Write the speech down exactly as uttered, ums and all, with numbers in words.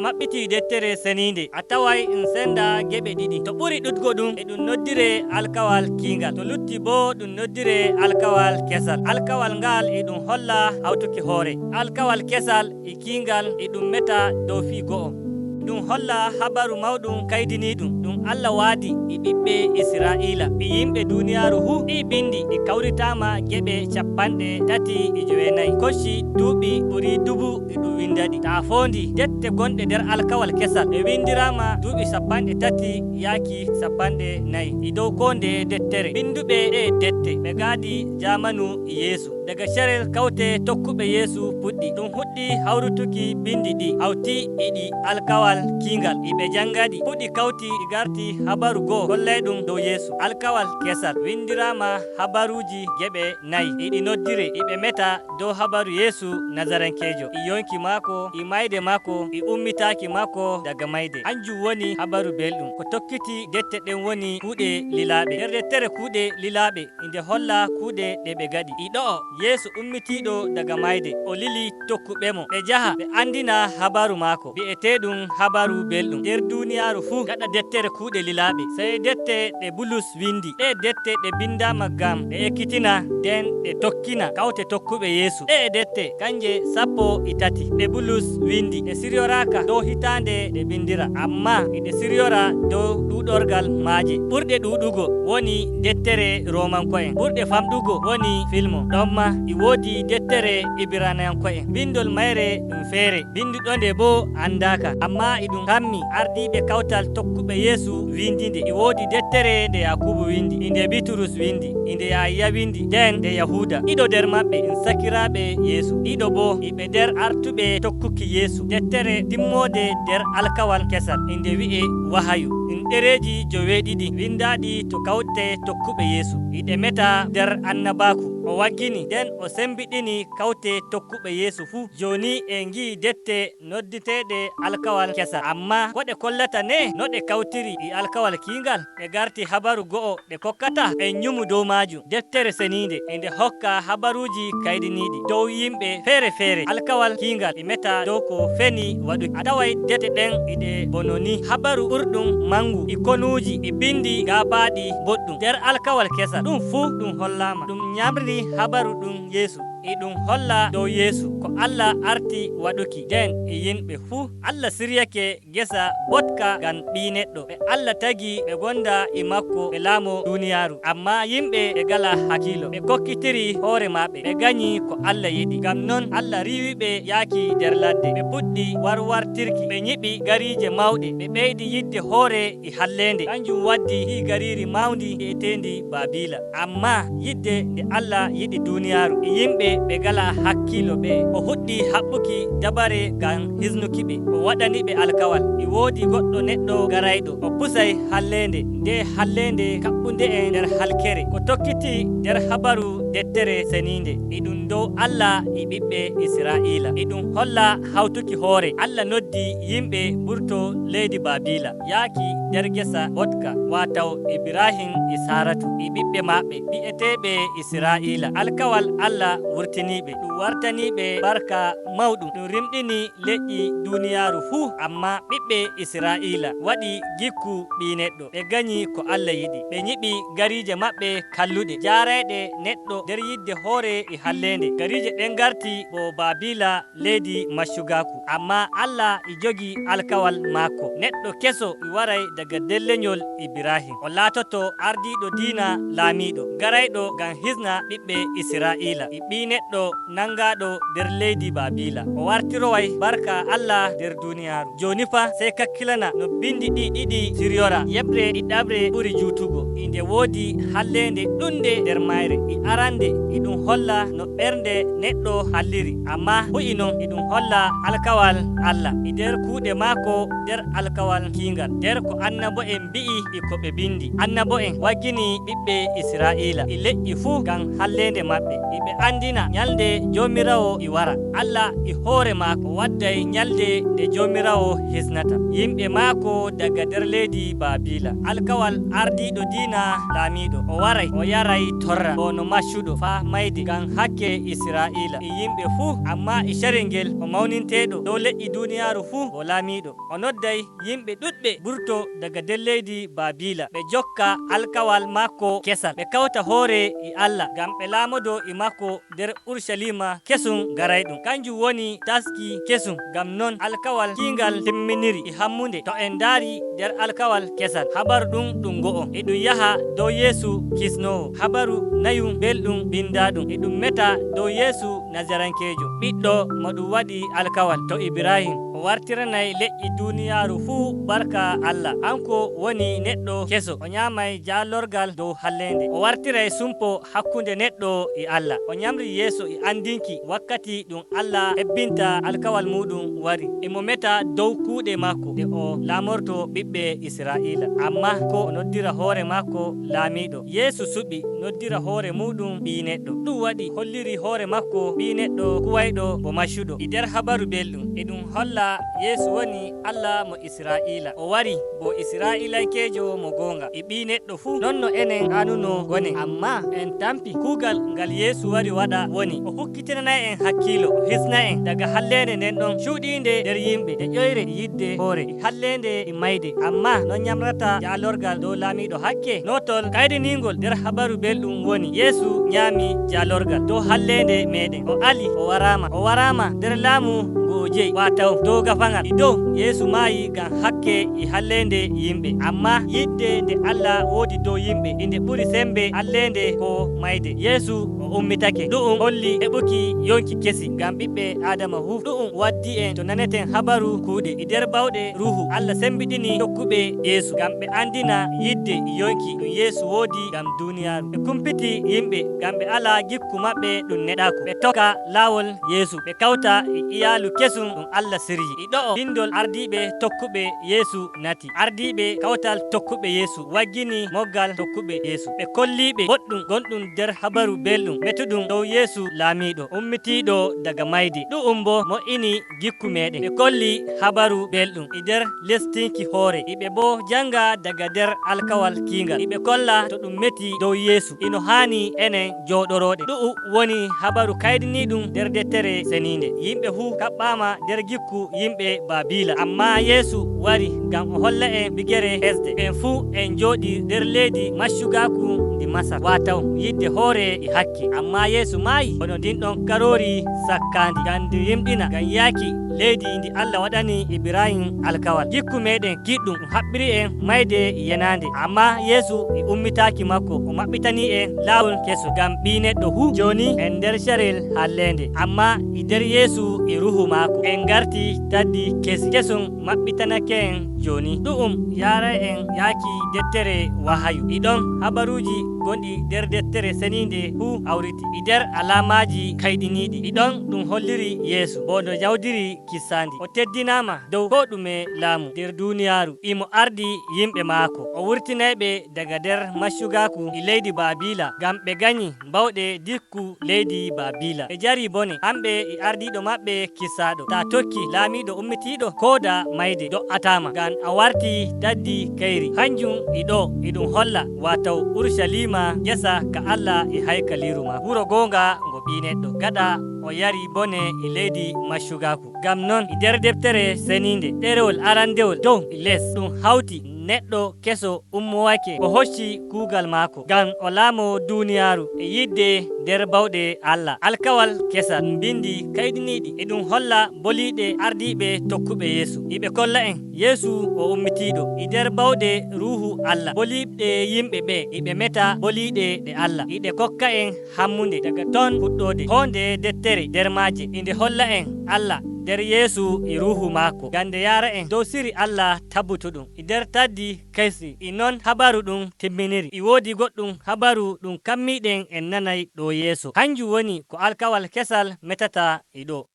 Maɓɓitii Deftere Seniinde, a taway ɗum senndaa geɓe ɗiɗi. To ɓuri ɗuɗgo ɗum, eɗum noddiree alkawal kiingal. To lutti boo, ɗum noddiree alkawal kesal. Alkawal ngaal eɗum holla hawtuki hoore. Alkawal kesal e kiingal eɗum meta dow fii go'o. Ɗum holla habaru mawɗum kaydiniiɗum ɗum Allah waadi e ɓiɓɓe Israa'iila, e yimɓe duniyaaru fuu. Ɗii binndi ɗi kawritaama geɓe cappanɗe tati e joweenayi, kocci duuɓi ɓurii dubu e ɗum winnda ɗi. Taa foondi, dette gonɗe nder alkawal kesal ɗe winndiraama duuɓi cappanɗe tati yaaki cappanɗe nayi e dow koo ndeye dettere. Binnduɓe ɗee dette ɓe ngaadii jaamanu Yeesu. Daga carel kawte tokkuɓe Yeesu puɗɗi. Ɗum fuɗɗi hawrutuki binndi ɗi hawti e ɗi alkawal kiingal. Iɓe jannga ɗi. Puɗi kawti ɗi ngarti habaru go'o kollayɗum dow Yeesu. Alkawal kesal winndiraama habaruuji geɓe nayi. Iɗi noddiree, iɓe meta dow habaru Yeesu Nazarenkeejo, e yonki maako, e mayde maako, e ummitaaki maako daga mayde. Hanjum woni habaru belɗum. Ko tokkiti dette ɗen woni kuuɗe lilaaɓe. Nder deftere kuuɗe lilaaɓe, inde holla kuuɗe ɗe ɓe ngaɗi. E ɗo'o, Yeesu ummitiiɗo daga mayde, o lili tokkuɓemo ɓe njaha ɓe anndina habaru maako, bi'eteeɗum Habaru Belɗum, nder duniyaaru fuu, gaɗa deftere kuuɗe lilaaɓe. Sey dette ɗe Bulus winndi. Ɗee dette ɗe binndaama ngam ɗe ekkitina, nden ɗe tokkina kawte tokkuɓe Yeesu. Ɗe'e dette, kanje sappo e tati, ɗe Bulus winndi, ɗe siryoraaka dow hitaande ɗe binndira, ammaa iɗe siryora dow ɗuuɗorgal maaje. Ɓurɗe ɗuuɗugo woni deftere Roomanko'en, ɓurɗe famɗugo woni Filmo. Ɗonmaa e woodi deftere Ibiraaniyanko'en, binndol mayre ɗum feere, binnduɗonde boo anndaaka, ammaa iɗum tammi ardiiɓe kawtal tokkuɓe Yeesu winndi nde. E woodi deftere nde Yaakubu winndi, e nde Biiturus winndi, e nde Yahaya winndi, nden nde Yahuuda. Ɗiɗo nder maɓɓe ɗum sakiraaɓe Yeesu, ɗiɗo boo iɓe nder artuɓe tokkuki Yeesu. Deftere timmoode nder alkawal kesal, inde wi'ee Wahayu. Ɗum ɗereeji joweeɗiɗi winndaaɗi to kawte tokkuɓe Yeesu. Iɗe meta nder annabaaku o waggini, nden o semmbiɗini kawte tokkuɓe Yeesu fuu. Jooni en ngi'i dette noddeteeɗe alkawal kesal. Ammaa ko ɗe kollata ne? No ɗe kawtiri e alkawal kiingal? Ɗe ngarti habaru go'o ɗe kokkata? En nyumu dow maajum. Deftere Seniinde e nde hokka habaruuji kaydiniiɗi dow yimɓe feere-feere. Alkawal kiingal e meta dow ko feni waɗuki. A taway dette ɗen e ɗe bononi habaru ɓurɗum manngu e konuuji e binndi gaabaaɗi boɗɗum. Nder alkawal kesal, ɗum fuu ɗum hollaama. Ɗum nyamri habaru ɗum Yeesu. E ɗum holla dow Yeesu ko Allah arti waɗuki, nden e yimɓe fuu. Allah siryake ngesa botka ngam Ɓii Neɗɗo. Ɓe Allah tagi ɓe ngonda e maako ɓe laamo duniyaaru. Ammaa yimɓe ɓe ngalaa hakkiilo. Ɓe kokkitiri hoore maɓɓe. Ɓe nganyi ko Allah yiɗi. Ngam non Allah riiwi ɓe yaaki nder ladde. Ɓe puɗɗi warwartirki. Ɓe nyiɓi gariije mawɗe. Ɓe ɓeydi yidde hoore e halleende. Kanjum waddi hii gariiri mawndi bi'eteendi Baabila. Ammaa yidde nde Allah yiɗi duniyaaru e yimɓe ɓe ngalaa hakkiilo ɓe, o fuɗɗi haɓɓuki dabare ngam hisnuki ɓe. O waɗani ɓe alkawal. E woodi goɗɗo neɗɗo garayɗo. O pusay halleende. Nde halleende kaɓɓunde'en nder halkere. Ko tokkiti nder habaru Deftere Seniinde, e ɗum dow Allah e ɓiɓɓe Israa'iila. E ɗum holla hawtuki hoore. Allah noddi yimɓe mburto leydi Baabila, yaaki nder ngesa botka, waataw Ibraahim e Saaratu e ɓiɓɓe maɓɓe bi'eteeɓe Israa'iila. Alkawal Allah wurtiniiɓe, ɗum wartaniiɓe barka mawɗum. Ɗum rimɗini leƴƴi duniyaaru fuu, ammaa ɓiɓɓe Israa'iila waɗi ngikku Ɓii Neɗɗo. Ɓe nganyi ko Allah yiɗi. Ɓe nyiɓi gariije maɓɓe kalluɗe, jaarayɗe neɗɗo nder yidde hoore e halleende. Gariije ɗen ngarti bo Baabila, leydi maccugaaku. Ammaa Allah e jogii alkawal maako. Neɗɗo keso e waray daga dellenyol Ibraahim. O laatoto ardiiɗo diina laamiiɗo, garayɗo ngam hisna ɓiɓɓe Israa'iila. E Ɓii Neɗɗo nangaaɗo nder leydi Baabila. O wartiroway barka Allah nder duniyaaru. Jooni fa, sey kakkilana no bindi ɗi ɗiɗi siryora. Yeɓre ɗiɗaɓre ɓuri juutugo. Inde woodi halleende ɗuunde nder mayre. E arande, e ɗum holla no ɓernde neɗɗo halliri. Ammaa buy non, e ɗum holla alkawal Allah. E nder kuuɗe maako nder alkawal kiingal. Nder ko annabo'en mbi'i e ko ɓe bindi. Annabo'en waggini ɓiɓɓe Israa'iila e leƴƴi fuu ngam halleende maɓɓe. Iɓe anndina nyalnde Joomiraawo e wara. Allah e hoore maako wadday nyalnde nde Joomiraawo hisnata yimɓe maako daga nder leydi Baabila. Alkawal ardiiɗo diina Laamiiɗo. O waray, o yaray torra, o no maccuɗo faa mayde ngam hakke Israa'iila e yimɓe fuu, ammaa e carel ngel o mawninteeɗo dow leƴƴi duuniyaaru fuu bo laamiiɗo. O nodday yimɓe ɗuɗɓe ɓurto daga nder leydi Baabiila, ɓe jokka alkawal makko kesal, ɓe kawta hoore e Allah, ngam ɓe laamodo e makko nder Urucaliima kesum garayɗum. Kanjum woni taski kesum, ngam non alkawal kiingal timminiri e hammunde. To en ndaari nder alkawal kesal, habaru ɗum ɗum go'o. Eɗum yaha dow Yeesu kisnoowo. Habaru nayum belɗum bindaaɗum. Eɗum meta dow Yeesu Nazarankeejo, ɓiɗɗo mo ɗum waɗi alkawal to Ibraahim. O wartiranay leƴƴi duuniyaaru fuu barka Allah. Kanko woni neɗɗo keso. O nyaamay jaalorgal dow halleende. O wartiray sumpo hakkunde neɗɗo e Allah. O nyamri yeeso e andinki wakkati ɗum Allah hebbinta alkawal muuɗum wari. E mo meta dow kuuɗe makko ɗe o laamorto ɓiɓɓe Israa'iila. Ammaa ko o noddira hoore makko laamiiɗo. Yeesu suɓi noddira hoore muuɗum ɓii neɗɗo. Ɗum waɗi holliri hoore makko ɓii neɗɗo kuwayɗo bo maccuɗo. E nder habaru belɗum, eɗum holla Yeesu woni Allah mo Israa'iila. O wari bo Israa'iilankeejo mo goonga. E ɓii neɗɗo fuu, non no enen aanunoo gonen. Ammaa en tampi kuugal ngal Yeesu wari waɗa woni, o hokkitinanay en hakkiilo, o hisna en daga halleende nden ɗon cuuɗiinde nder yimɓe, e ƴoyre, e yidde hoore, e halleende, e mayde. Ammaa no nyamrata jaalorgal dow laamiiɗo hakke? Nootol kaydiniingol nder habaru belɗum woni, Yeesu nyaami jaalorgal dow halleende meɗen. O ali, o waraama. O waraama nder laamu ngu o jeyi, waataw dow gafaŋal. E dow, Yeesu maayi ngam hakke e halleende yimɓe. Ammaa yidde nde Allah woodi dow yimɓe, inde ɓuri sembe halleende ko mayde. Yeesu o ummitake. Ɗu'um holli heɓuki yonki kesi ngam ɓiɓɓe Aadama fuu. Ɗu'um waddi en to naneten habaru kuuɗe. E nder bawɗe Ruuhu, Allah sembiɗini tokkuɓe Yeesu ngam ɓe andina yidde yonki ɗum Yeesu woodi ngam duuniyaaru. Ɓe kumpiti yimɓe ngam ɓe ala gikku maɓɓe ɗum neɗɗaaku. Ɓe tokka laawol Yeesu, ɓe kawta e iyaalu kesum ɗum Allah siryi. E ɗo'o bindol ardiiɓe tokkuɓe Yeesu nati. Ardiiɓe kawtal tokkuɓe Yeesu waggini moggal tokkuɓe Yeesu. Ɓe kolli ɓe boɗɗum gonɗum nder habaru belɗum metuɗum dow Yeesu laamiiɗo, ummitiiɗo daga mayde. Ɗu'um bo mo'ini gikku meɗen. Ɓe kolli habaru belɗum e nder lestinki hoore. Iɓe bo janga daga nder alkawal kiingal. Iɓe kolla to ɗum meti dow Yeesu, ino haani enen jooɗorooɗe. Ɗu'u woni habaru kaydiniiɗum nder Deftere Seniinde. Yimɓe fuu kaɓɓaama nder gikku yimɓe Baabiila. Ammaa Yeesu wari ngam o holla en bigere hesde. En fuu en jooɗi nder leydi maccugaaku ndi Masar, waataw yidde hoore e hakke. Ammaa Yeesu maayi, hono ndin ɗon karoori sakkaandi, ngam ndi yimɗina, ngam yaaki leydi ndi Allah waɗani Ibraahim alkawal. Gikku meɗen kiiɗɗum ɗum haɓɓiri en mayde yenaande. Ammaa Yeesu e ummitaaki makko, o maɓɓitanii en laawol keso ngam ɓii neɗɗo fuu. Jooni en nder carel halleende, ammaa e nder Yeesu e Ruuhu maako, en ngarti taddi kesi. Kesum maɓɓitanake en jooni. Ɗu'um yaaray en yaaki deftere wahayu. E ɗon habaruuji gonɗi nder Deftere Seniinde fuu hawriti. E nder alaamaaji kayɗiniiɗi. E ɗon ɗum holliri Yeesu, bo no yawdiri kissaandi. O teddinaama dow koo ɗume laamu nder duuniyaaru. Imo ardi yimɓe maako. O wurtinay ɓe daga nder maccugaaku e leydi Baabiila, ngam ɓe ganyi bawɗe dikku leydi Baabiila. Ɓe jarii bone, hamɓe e ardiiɗo maɓɓe kissaaɗo. Taa tokki laamiiɗo ummitiiɗo, kooda mayde do'ataama, ngam a warti taddi kayri. Hanjum e ɗo, eɗum holla, waataw Urucaliima, ngesa ka Allah e haykaliiru maako. Wuro goonga ngo ɓii neɗɗo, gaɗa o yari bone e leydi maccugaaku. Ngam non, e nder Deftere Seniinde, ɗerewol arandewol dow e les, ɗum hawti neɗɗo keso ummowake, o hocci kuugal maako, ngam o laamoo duuniyaaru e yidde nder bawɗe Allah. Alkawal kesal, ɗum bindi kayɗiniiɗi, eɗum holla boliiɗe ardiiɓe tokkuɓe Yeesu. Iɓe kolla en Yeesu o ummitiiɗo. E nder bawɗe Ruuhu Allah, boliiɗe yimɓe ɓe, iɓe meta boliiɗe ɗe Allah. Iɗe kokka en hammunde daga ton fuɗɗoode. Koo ndeye deftere nder maaje, inde holla en Allah nder Yeesu e Ruuhu maako, ngam nde yaara en dow sirri Allah tabbutuɗum. E nder taddi kesi, e non habaru ɗum timminiri. E woodi goɗɗum habaru ɗum kammiiɗen en nanay ɗo yeeso. Hanjum woni ko alkawal kesal metata e ɗo.